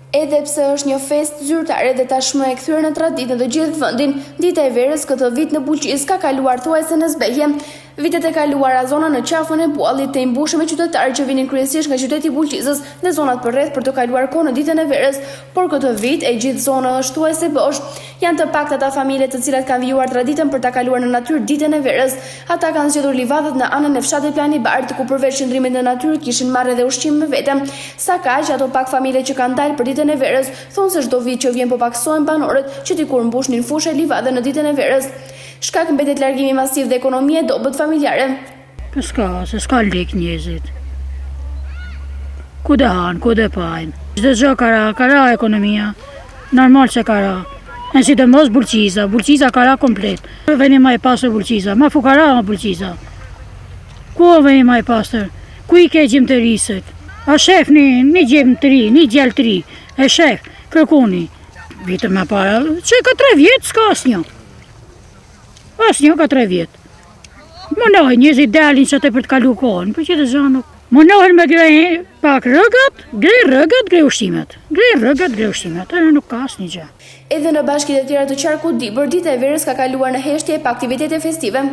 Edhe pse është një festë zyrtare dhe tashmë e kthyer në traditë në të gjithë vendin, Dita e Verës këtë vit në Bulqizë ka kaluar thuajse në zbehje. Vitet e kaluara zona në Qafën e Buallit tejmbushej me qytetarë që vinin kryesisht nga qyteti i Bulqizës dhe zonat përreth për të kaluar kohë në Ditën e Verës, por këtë vit e gjithë zona është thuajse bosh. Janë të paktë ata familje të cilat kanë vijuar traditën për ta kaluar në natyrë Ditën e Verës. Ata kanë zgjedhur livadhet në anën e fshatit Plan i Bardhë, ku përveç qëndrimit në natyrë kishin marrë edhe ushqim me vete. Sakaq, ato pak familje që kanë dalë për Ditën e Verës, thonë se çdo vit që vjen po pakësohen banorët që dikur mbushnin fushë e livadhe në Ditën e Verës. Shkak mbetet largimi masiv dhe ekonomia e dobët familjare. Po s'ka, se s'ka lek njerëzit. Ku do hanë, ku do pajnë. Çdo gjë ka ra, ka ra ekonomia. Normal që ka ra. E sidomos Bulqiza, Bulqiza ka ra komplet. Veni ma i pastër Bulqiza, ma fukara ma Bulqiza. Ku o veni ma i pastër? Ku i ke djem të ri sot? A shef një, një djem të ri, një djalë të ri. E shef, kërkuni. Vite më para, që ka tre vjetë, s'ka asnjë. Asnjë ka tre vjetë. Munohen njerëzit dalin që atë për të kalu kohën, për që të gjë nuk. Munohen me gre pak rrogat, gre rrogat, gre ushqimet. Gre rrogat, gre ushqimet, edhe nuk ka asnjë gjë. Edhe në bashkitë e tjera të qarkut Dibër, Dita e Verës ka kaluar në heshtje e pa aktivitete festive.